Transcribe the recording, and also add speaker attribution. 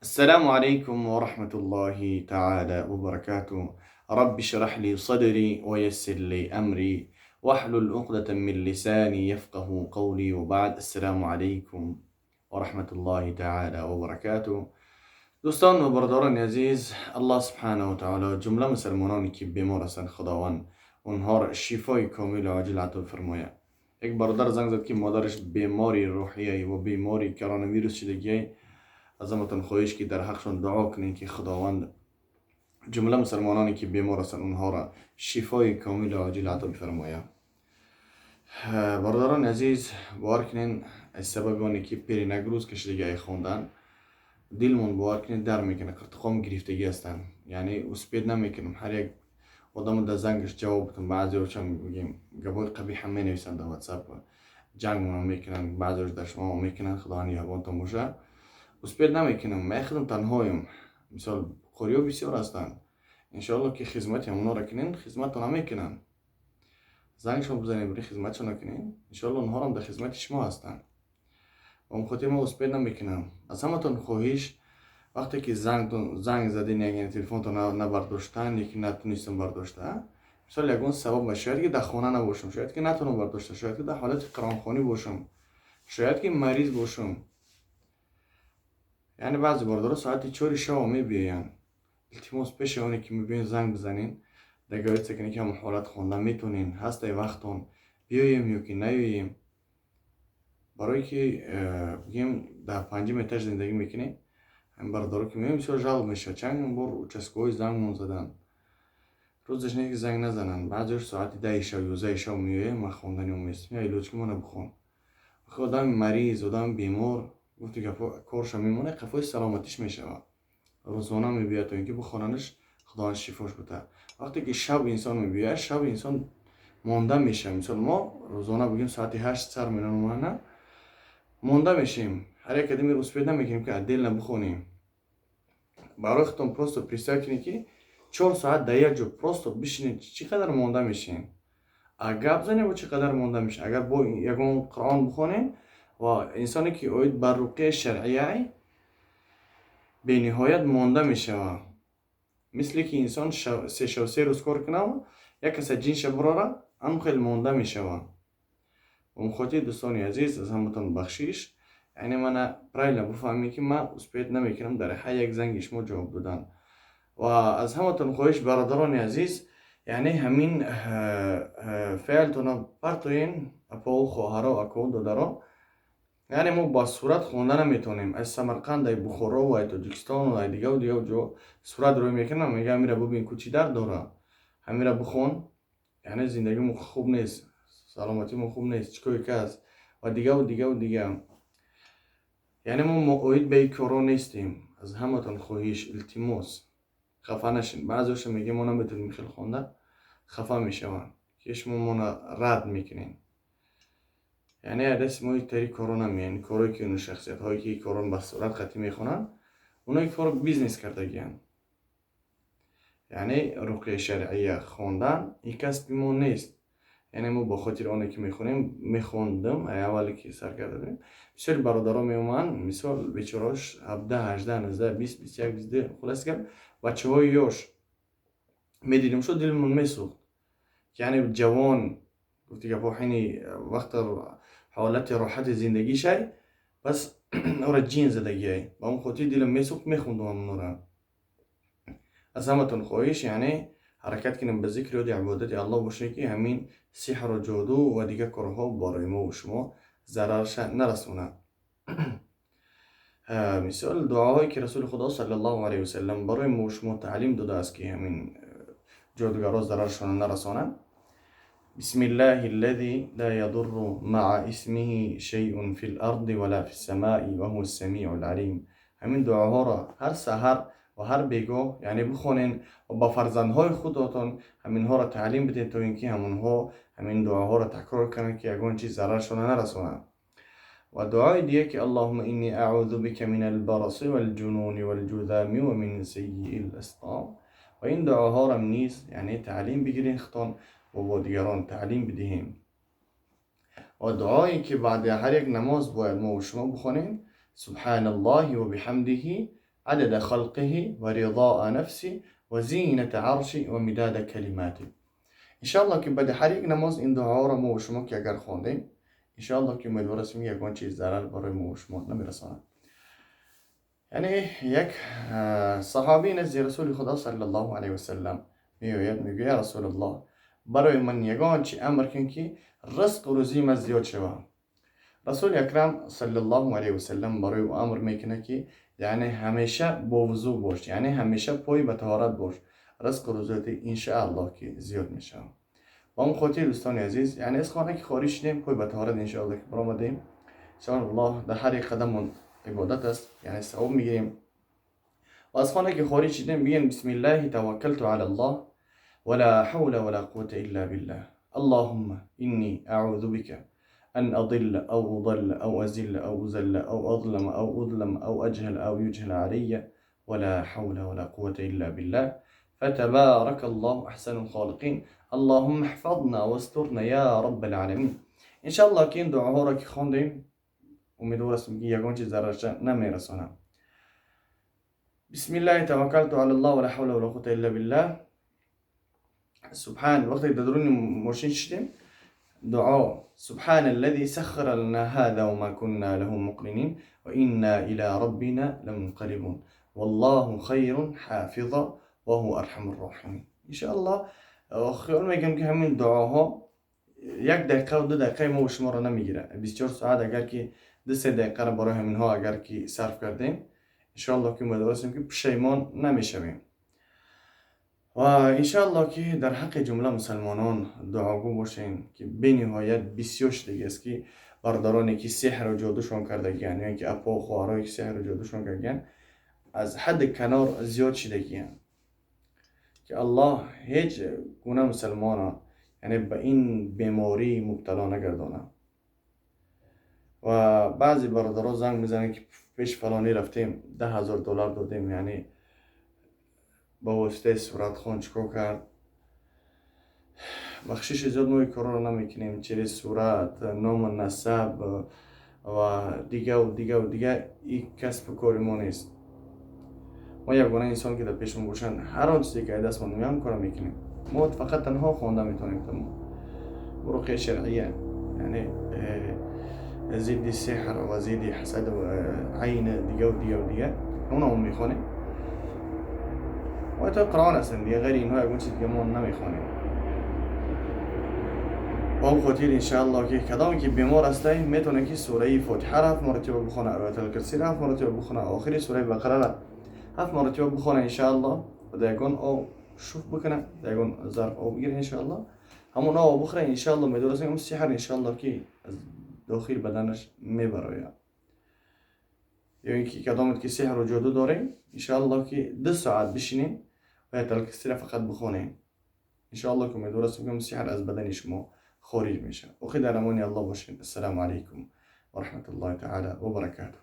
Speaker 1: السلام عليكم ورحمة الله تعالى وبركاته. رب اشرح لي صدري ويسر لي أمري واحلل عقدة من لساني يفقه قولي، وبعد، السلام عليكم ورحمة الله تعالى وبركاته. دوستان و برادران عزیز، الله سبحانه و تعالی جمله مسلمانانی که بیمار هستند، خداوند اونها را شفای کامل و عاجل عطا فرماید. یک برادر زنگ زد که مادرش بیماری روحیه و بیماری کرونا ویروس شدگی. از همتون خواهش که در حقشون دعا کنین که خداوند جمله مسلمانانی که بیمار هستند، اونها را شفای کامل و عاجل عطا بفرماید. برادران عزیز، باور کنین از سبب آنی که перенагруз کشیدگی خوندن، دلمون باور کنین در میکنه، قرتقام گرفتگی هستن، یعنی успеть نمیکنم هر یک одам дар зангаш ҷавоб бутам. Баъзеошам бигем гапҳои қабиҳ ҳам менависанд дар Ватсап, ҷангмона мекунанд, баъзеош дашмамо мекунанд. Худованд нигаҳбонтон боша. Успеть намекунам, ман худам танҳоем. Мисол, қориҳо бисёр ҳастанд, иншоалло ки хизмати ҳамонҳоро кунен, хизматро намекунанд. Зангшон бизанед, бири хизматшонро кунен, иншоалло онҳоам дар хизмати шумо ҳастанд. Ба он хотир ман успеть намекунам. Аз ҳаматон хоҳиш, вақте ки занг задин, яъне телефонтон набардоштан яки натунистам бардошта, мисол, ягон сабаб, шояд ки дар хона набошам, шояд ки натунам бардошта, шояд ки дар ҳолати қиронхонӣ бошам, шояд ки мариз бошам. Яъне баъзе бародаро соати 4 шава мебиёянд. Илтимос, пеши оне ки мебиёен, занг бизанен, договориться кунед ки ҳамон ҳолат хонда метонен, ҳастай вақтон, биёем ё ки наёем. Барое ки бигем, дар панҷум этаж зиндагӣ мекунем, ҳамин бародаро ки меоем, бисёр жалоб мешавад. Чанд бор участковый зангмон заданд, рӯзаш не ки занг назананд. Баъзеош соати 10 шав, 11 шав меоем, ман хондани оместем, я илоҷ ки мана бихон. Охи одами мариз, одами бемор, гуфти гапо, корша мемонад, қафои саломатиш мешавад. Рӯзона мебиёяд то ин ки бихонанаш, Худованд шифош буда. Вақте ки шаб инсон мебиёяд, шаб инсон монда мешавад. Мисол, мо рӯзона бигем, соати 8 сар меномана, монда мешем, ҳар як кадими успеть намекунем ки отдельно бихонем. Барои худтон просто представь кунед, ки 4 соат дар як ҷо просто бишинед, чӣ қадар монда мешем. А гап занем, бо чӣ қадар монда мешем. Агар бо ягон Қуръон бихонем ва инсоне ки оид ба руқияи шаръия, бениҳоят монда мешавад. Мисле ки инсон 3 шав 3 рӯз кор кунад, як каса ҷинша бурора, ҳам хеле монда мешавад. Ба хотири, дӯстони азиз, аз ҳаматон бахшиш. Яъне мана правильно бифаҳмед, ки ман успеть намекунам дар ҳар як занги шумо ҷавоб додан. Ва аз ҳаматон хоҳиш, бародарони азиз, яъне ҳамин феълтона партоен, апову хоҳаро, акову додаро. Яъне мо ба сурат хонда наметавонем. Аз Самарқанд, ай Бухоро, ай Тоҷикистону ай дигаву дигаву ҷо сурат рӯй мекунам, мегӯям: «Ҳамира бубин, ку чӣ дард дора, ҳамира бихон». Яъне зиндагимо хуб нест, саломатимо хуб нест, чӣ кори ки аст ва дигаву дигаву дига. Яъне мо оид ба ин корҳо нестем. Аз ҳаматон хоҳиш, илтимос, хафа нашин. Баъзеоша мегӯям, мо наметавонем хел хонда, хафа мешаванд, ки шумо моро рад мекунед. Яъне адреси мо тари корҳо намеян. Корҳое ки шахсиятҳое ки корро ба сурат қатъӣ мехонанд, оно корро бизнес кардагиянд. Яъне руқияи шаръия хондан ин касби мо нест. Яъне мо бо хотири оне ки мехонем, мехондам, аввале ки сар карда будем, бисёри бародаро меоманд, мисол, бечораош 17, 18, 19, 20, 21, 22, хулоси гап, бачаҳои ёш медидим, шуд дилмон месӯхт. Яъне ҷавон, гуфти гапҳо, ҳини вақта ҳолати роҳати зиндагишай, пас ора ҷин задагиай. Ба он хотир дилам месӯхт, мехондам ҳамонора. Аз ҳаматон хоҳиш, яъне ҳаракат кунем, ба зикри ёди ибодати Аллоҳ бошем, ки ҳамин сиҳру ҷоду ва дигар корҳо барои мо шумо зарарша нарасонад. Мисол, дуоҳое ки Расули Худо саллаллоҳу алайҳи васалам барои мо шумо таълим додааст, ки ҳамин ҷодугарҳо зараршона нарасонанд: بسم الله الذي لا يضر مع اسمه شيء في الأرض ولا في السماء وهو السميع العليم. Ҳамин дуоҳоро ҳар саҳар ва ҳар бегоҳ, яъне, бихонен ва ба фарзандҳои худотон ҳаминҳоро таълим бидед, то ин ки ҳамонҳо ҳамин дуоҳоро такрор кунанд, ки ягон чиз зараршона нарасонад. Ва дуои дига ки اللهم إني أعوذ بك من البرص والجنون والجذام ومن سيء الأسقام. Ва ин дуоҳоро низ, яъне, таълим бигирен худтон ва бо дигарон таълим бидиҳем. Ва дуое ки баъди ҳар як намоз бояд мо шумо бихонем: سبحان الله وبحمده. عدد خلقه ورضاء نفسي وزینة عرشی و مداد کلماتی. انشاءالله که بعد هر یک نماز این دعا را ما و شما که اگر خواندیم، انشاءالله که امیدوار هستیم یگان چیز ضرر برای ما و شما نمیرساند. یعنی یک صحابی نزد رسول خدا صلی الله علیه وسلم میآید، میگوید یا رسول الله، برای من یگان چی امر کن که رزق و روزی من زیاد شود. رسول اکرم صلی الله علیه وسلم برای او امر میکنه که یعنی همیشه با وضو باش، یعنی همیشه پای به طهارت باش، رزق و روزیت انشاءالله که زیاد میشه. با اون خاطر دوستان عزیز، یعنی از خانه که خارج شدیم پای به طهارت انشاءالله که برآمدیم، انشاءالله در هر قدمون عبادت است، یعنی ثواب میگیریم. و از خانه که خارج شدیم بگیم بسم الله توکلت علی الله ولا حول ولا قوة الا بالله اللهم اني اعوذ بك أن أضل أو أضل أو أزل أو أزل أو أظلم أو أظلم أو أجهل أو يجهل علي ولا حول ولا قوة إلا بالله فتبارك الله أحسن الخالقين اللهم احفظنا واسترنا يا رب العالمين. انشاءالله که این دعاها را که خواندیم، امیدوار هستم که یگان چیز ضررش نمیرسانم. بسم الله توکلت علی الله ولا حول ولا قوة الا بالله. سبحان، وقتی در درون ماشین شدیم دعا سبحان الذي سخر لنا هذا وما كنا له مقرنين وإنا إلى ربنا لمنقلبون والله خير حافظا وهو أرحم الراحمين. إن شاء الله خیال میکنم که همین دعاها یک دقیقه و 2 دقیقه ما و شما را نمیگیره. 24 ساعت اگر که 2-3 دقیقه را برای همینها اگر که صرف کردیم، انشاءالله که امیدوار هستیم که پشیمان نمیشویم. و انشاءالله که در حق جمله مسلمانان دعاگو باشین که بینهایت بسیار شدگی است که برادرانی که سحر و جادوشان کردگیان یا اینکه اپا و خواهرایی که سحر و جادوشان کردگیان، از حد کنار زیاد شدگیان، که الله هیچ گونه مسلمان یعنی به این بیماری مبتلا نگردانه. و بعضی برادرها زنگ میزنن که پیش فلانی رفتیم، 10,000 دلار دادیم، یعنی با واسطه صورت خون چیکار کرد. بخشش زیاد، ما این کارا رو نمیکنیم. چیز صورت، نام و نسب و دیگه و دیگه و دیگه، این کسب و کار ما نیست. ما یگانه انسان که در پیشمون باشن، هر آن چیزی که دست ما میام کار میکنیم. ما فقط تنها خوانده میتونیم، تمام. رقیه شرعیه، یعنی ضد سحر و ضد حسد و عین، دیگه و دیگه و دیگه، اونا هم میخوانیم و تا قرآن هستن دیگه. غیر اینها یگون چیز دیگه ما نمیخوانیم. با اون خاطر انشاءالله که کدام که بیمار هسته، میتونه که سوره فاتحه را هفت مرتبه بخونه، آیت الکرسی را هفت مرتبه بخونه، آخری سوره بقره را هفت مرتبه بخونه انشاءالله و در یگان آب شوف بکنه، در یگان ظرف آب بگیره، انشاءالله همون آب بخوره. انشاءالله میدونستم اون سحر انشاءالله که از داخل بدنش میبراید. یا اینکه کدامت که سحر و جادو داره، انشاءالله که 2 ساعت بشینین و آیت الکرسی را فقط بخونین، انشاءالله که امیدوار هستم که سحر از بدن شما خارج میشه. و در امان الله باشین. السلام علیکم و رحمت الله تعالی و برکاته.